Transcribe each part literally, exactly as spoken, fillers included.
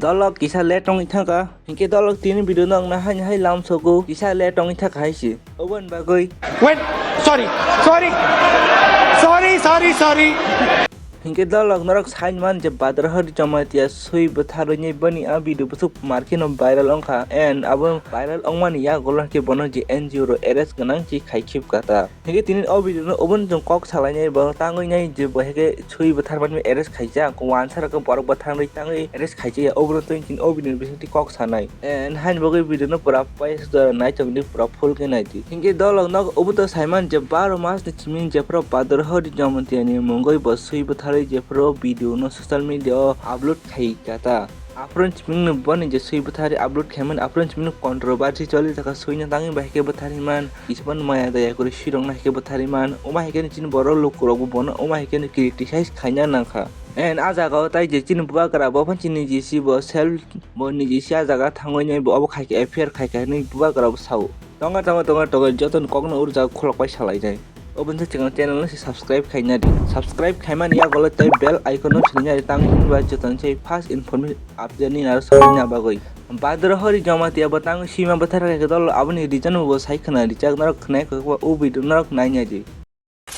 Dolok kisa late wngwi thangkha. Hinkhe dolok tini video no wngna haini hai lam sogo kisa late wngwi thangkha hai se. Oboni bagwi. Wait, sorry, sorry, sorry, sorry, sorry. Hinkhe dolok norok sai man je Badra Hari Jamatia swi bwtharwi boni a video bwswk market no viral wngkha and abo viral wngmani yagulo khe bono je N G O rok arrest gwnang se khai khibkha ta. Hinkhe tini o video no obono chwng kok salainai bo tangwi nai je bo hinkhe swi bwtharmani arrest khaijak, wansa rok borok bwtharwi tangwi arrest khaijak ya, obono twi tini o video ni bisingtwi kok sanai. And haini bagwi video no pura paisa jora nai tongdi, pura full khe naidi. Hinkhe dolok nok obo to saiman je baro mas ni simi jephru Badra Hari Jamatia ni mungwi bo swi bwtharwi jephru video no social media o upload khai kha ta. Aphuru chiming no boni je swi bwthari upload khaimani, aphuru chiming no controversy choli thaka swi no tangwi bai khe bwthari man, kisa ban maya daya kwrwi swi rok no hai khe bwthari man, omo hai khe chini borok lukurok bo bono omo hai khe criticize khaina nangkha. And a jaga o tai je chini bubagra bo phan chini G C bo self bo ni G C a jaga thangwi nai bo obo khai khe F I R khai kha hinwi bubagra bo sao. Tonga, tonga, tonga, tonga, joto ni kok no ur jaga khulok pai salai nai. Oboni se channel, channel no se subscribe khaina di. Subscribe khaimani yagulo tei bell icon no sini nai tang hinba joto ni se first information update ni naro soi na bagwi. Badra Hari Jamatia bo tang sima bwthar khai khe dol aboni reason bo sai khna di chak norok khnai kok o video norok nai nai di.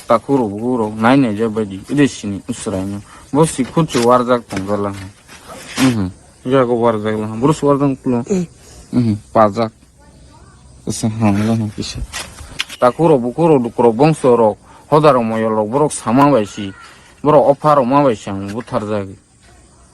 Takhurok bukurok nai nai jak bai di, ede sini usrai no. Bo si khurchu warjak tong jala. Mhm. Yago warjak la. Bro warjak pulo. Mhm. Pajak. Kisa hamla no kisa. Takhurok bukurok dukurok bongso rok. Hodaro moyol rok borok sama bai si. Borok opha rok ma bai si ang buthar jagi.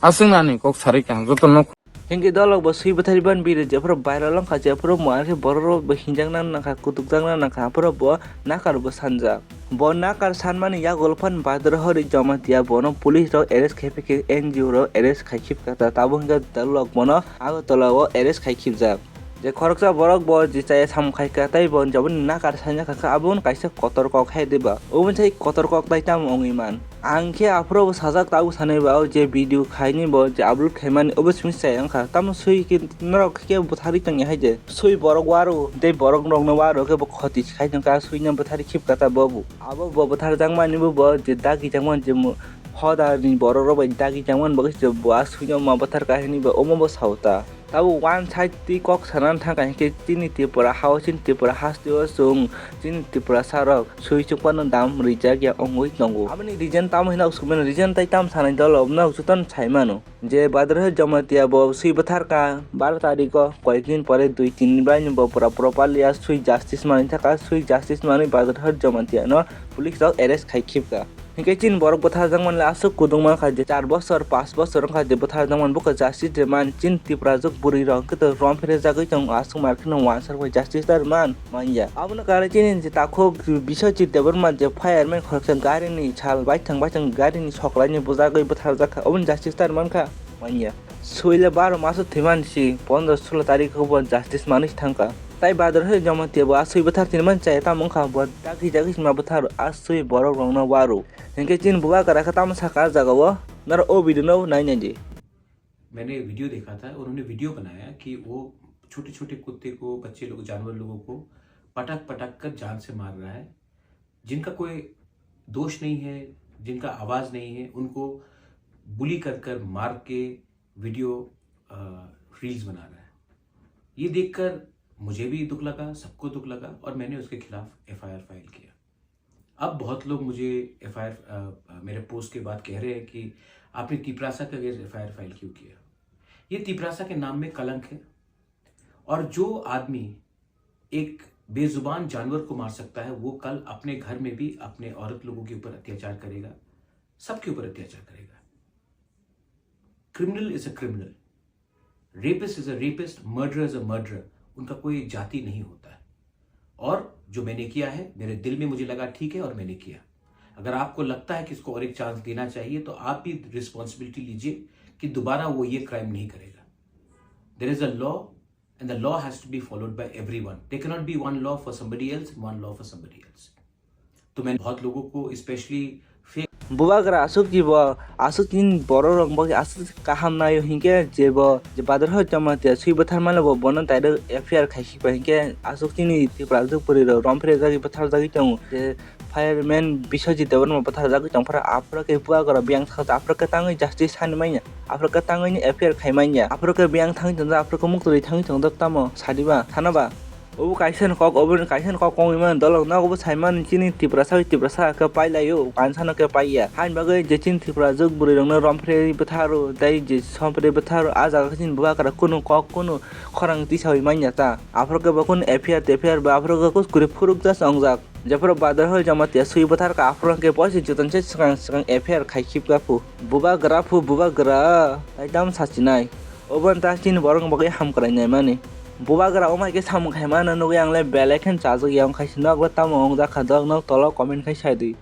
Aswk nani kok sari kha joto no. Hinkhe dolok bo swi bwthari ban biri jephuru viral wngkha jephuru mo arokhe borok rok bo hinjakna nangkha kutukjakna nangkha aphuru bo nakar bo sanjak. Bo nakar sanmani yagulo phan Badra Hari Jamatia bono police rok arrest khai phikhe N G O rok arrest khai khibkha ta tabuk hinkhe dolok bono Agartala o arrest khai khibjak. Je khoroksa borok bo je chaya samung khai kha tei bo jaboni nakar sanya kha kha abo wngkha kaisa kotor kok hai diba. Oboni sai kotor kok tai tamo wngwi man. Ang khe aphuru bo sajak tabuk sanai ba o je video khaini bo je upload khaimani obo simi chaya wngkha. Tamo swi khe norok khe bwtharwi tongya hai je. Swi borok waro tei borok rokno waro khe bo khoti khai tongkha swi no bwtharwi khibkha ta bo bo. Abo bo bwtharjakmani bo bo je dagijakmani je mo-, hodani borok rok bai dagijakmani bo khe bo a swi no ma bwthar kha hinwi bo omo bo sao ta. Tabuk one side twi kok sana thang kha hinkhe chini Tripura hao chini Tripura hasteo chwng chini Tiprasa rok swi chukmano dam rijak ya wngwi tongo. Aboni reason tamo hino swkmano reason tai tam sanai dolo nok jotono sai mano je Badra Hari Jamatia bo swi bwthar kha baro tarikh o koyek din pore dui tin din bai bo pura properly a swi justice manwi thaka swi justice manwi Badra Hari Jamatia no police rok arrest khai khibkha. Hinkhe chini borok bwtharjakmani le aswk kudungma kha je char bosor, panch bosor wngkha je bwtharjakmani, bokhe justice rwmani chini Tiprajwk bwrwi rok hinkhe to rom pherejagwi tongo, aswk mar kheno uansuk bai justice ta rwmani manya. Abono karwi chini je takhuk Biswajit Debbarma je fireman khoroksa garini sal baithang baithang garini soklaini bujagwi bwtharjak kha, oboni justice ta rwmani kha manya. Swile baro maso thwimani si pondro sulo tarikh o bo justice manwi thangkha. Tai Badra Hari Jamatia bo aswi bwthar tini man chaya tamo wngkha bo dagi dagi sima bwthar aswi borok rokno waro. Hinkhe chini bubagra khe tamo sakha ah jagao, noro o video no nai nai di. मैंने वीडियो देखा था, उन्होंने वीडियो बनाया कि वो छोटे-छोटे कुत्ते को, बच्चे लोग, जानवर लोगों को पटक-पटक कर जान से मार रहा है। जिनका कोई दोष नहीं है, जिनका आवाज़ नहीं है, उनको बुली कर कर मार के वीडियो, अ, रील्स बना रहा है। ये देखकर मुझे भी दुख लगा, सबको दुख लगा और मैंने उसके खिलाफ एफआईआर फाइल किया। अब बहुत लोग मुझे एफआईआर, अ, अ, मेरे पोस्ट के बाद कह रहे हैं कि आपने तिपरासा के अगेंस्ट एफआईआर फाइल क्यों किया? ये तिपरासा के नाम में कलंक है। और जो आदमी एक बेजुबान जानवर को मार सकता है, वो कल अपने घर में भी अपने औरत लोगों के ऊपर अत्याचार करेगा, सबके ऊपर अत्याचार करेगा। Criminal is a criminal, rapist is a rapist, murderer is a murderer। उनका कोई जाति नहीं होता है। और जो मैंने किया है, मेरे दिल में मुझे लगा ठीक है और मैंने किया। अगर आपको लगता है कि इसको और एक चांस देना चाहिए, तो आप भी रिस्पॉन्सिबिलिटी लीजिए कि दोबारा वो ये क्राइम नहीं करेगा। There is a law and the law has to be followed by everyone। There cannot be one law for somebody else and one law for somebody else। तो मैंने बहुत लोगों को, specially fake Bubagra aswk jibo aswk chini borok rok bo aswk kaham naio hinkhe jebo je Badra Hari Jamatia swi bwtharmano bo bono direct F I R khai khikha hinkhe aswk chini Tiprajwk bwrwi rok romphre jagwi bwtharjagwi tongo je fireman Biswajit Debbarma bwtharjagwi tongphara, aphuru khe bubagra biyang thangsa, aphuru khe tangwi justice hani manya, aphuru khe tangwini F I R khai manya, aphuru khe biyang thangwi tongjak, aphuru khe muktwi thangwi tongjak, tamo sadiba, sanaba? Obo kaisa ni kok, obo ni kaisa ni kok wngwi mano, dolok nogo bo sai mani chini Tiprasa bai Tiprasa khe pai laio, kansano khe pai ya. Haini bagwi je chini Tiprajwk bwrwi rokno romphre bwtharo, tei je somphre bwtharo, a jaga khe chini bubagra kunu kok, kunu khorang tisawi manya ta. Aphuru khe bo kunu F I R T F I R ba aphuru khe kus kwrwi phuruk just wngjak. Jephuru Badar Hall Jamatia swi bwthar kha, aphuru khe poisa juton se swkang swkang F I R khai khip kha phu. Bubagra phu, bubagra. Tai tamo sachinai. Obo wngkha chini borok ni bagwi hamkrai naimani. Bubagra wngmai khe samung khai mano nugwi ang le belai khe chajak ya, wngkha se nok le tamo wngjak kha dok, nok tolo comment khai sai di.